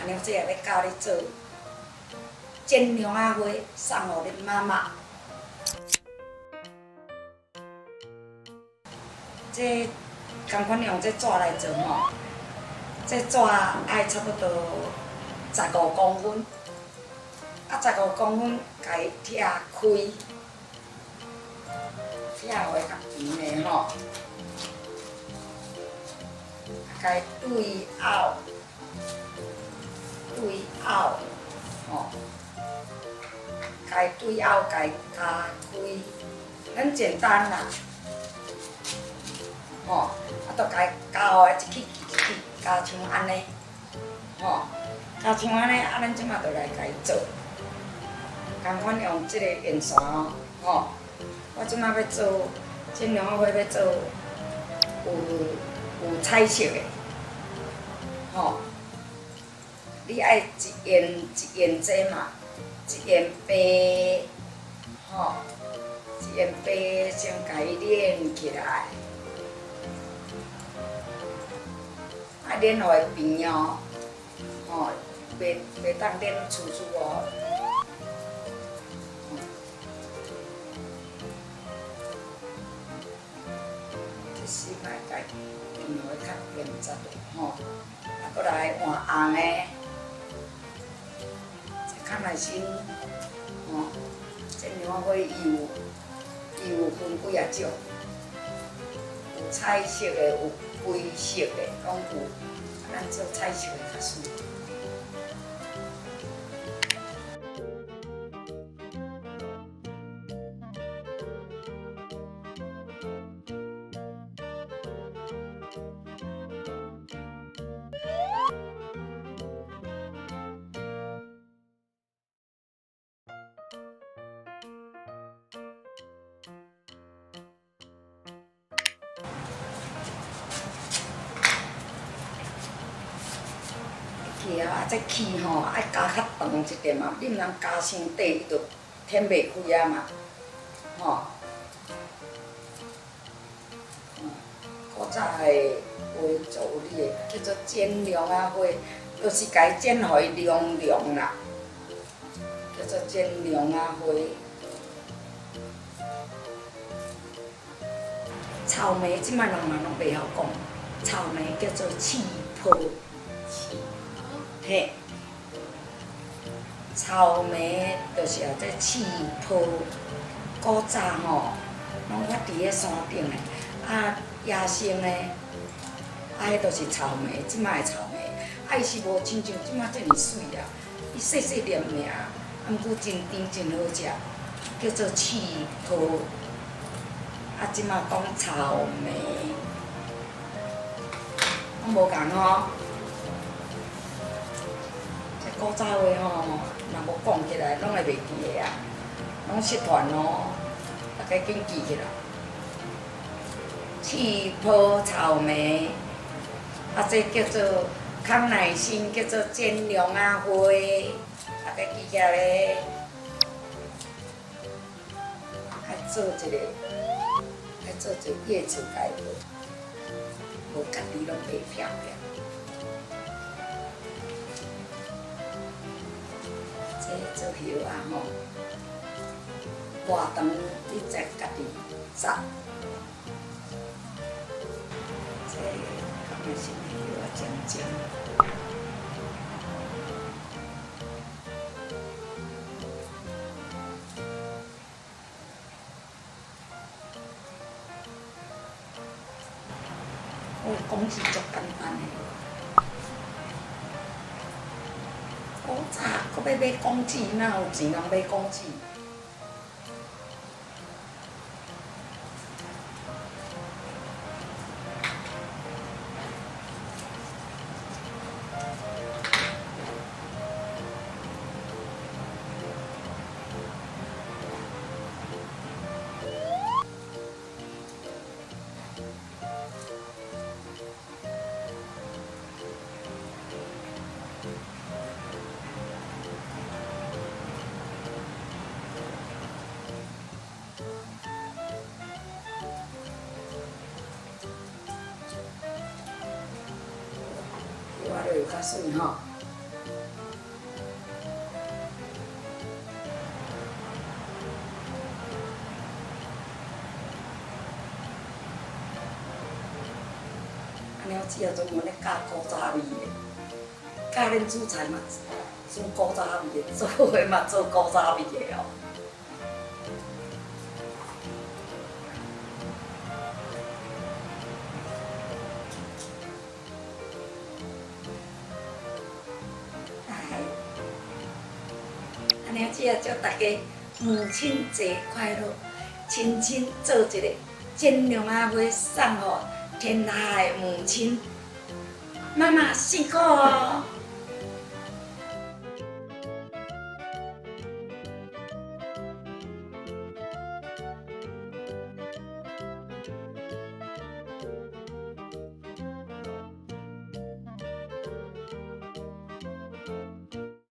按呢這也欲教你做煎量仔花，送予恁媽媽。這仝款用這紙來做吼，這紙愛差不多15公分，啊15公分，共伊拆開，拆予伊較平的吼，共伊對拗，對拗，吼，共伊對拗，共伊咬開，很簡單啦。吼，啊，就共伊咬予一起一起咬像按呢，吼，咬像按呢，啊，咱這馬就來共伊做，仝款用這個沿線哦，吼，我這馬欲做，這兩仔花欲做有彩色的，吼，你愛一沿一沿這嘛，一沿白，吼，一沿白先共伊連起來。愛連予伊平哦，吼，袂當連粗粗哦。這是愛共伊連予伊較平才對吼。啊，閣來換紅的，這較耐心，吼，這兩花伊有分幾仔種，有彩色的，有灰色的，攏有。咱做彩色的較媠。去啊！啊，這氣吼愛加較長一點啊，你毋通加傷短，伊就展袂開啊嘛，吼。古早的話做有你的，叫做剪龍仔花，就是共伊剪予伊濃濃啦，叫做剪龍仔花。草莓這擺人嘛攏袂曉講，草莓叫做刺泡。嘿，草莓就是啊，這刺泡。古早吼，攏發佇咧山頂的，啊，野生的，啊，彼就是草莓，這擺的草莓，啊，伊是無親像這擺這爾媠啊，伊細細粒爾，啊，毋過真甜真好食，叫做刺泡。啊，這擺講草莓，攏無仝吼。古早話吼，若無講起來，攏會袂記得啊，攏失傳哦。大家緊記起來。刺泡草莓，啊，這叫做康乃馨，叫做煎龍仔花，大家記起來咧。愛做一個，愛做一個葉子改無，無家己攏袂漂亮。這做葉仔吼，偌長你再家己紮。這康乃馨的葉仔尖尖。我講是足簡單的。古早閣欲買講紙，哪有錢通買講紙？葉仔就較媠吼。娘姊仔專門咧教古早味的，教恁煮菜嘛煮古早味的，做伙嘛做古早味的哦。來，阿娘姊仔祝大家母親節快樂，親親做一个煎龍仔糜送予天下的母親，媽媽辛苦哦。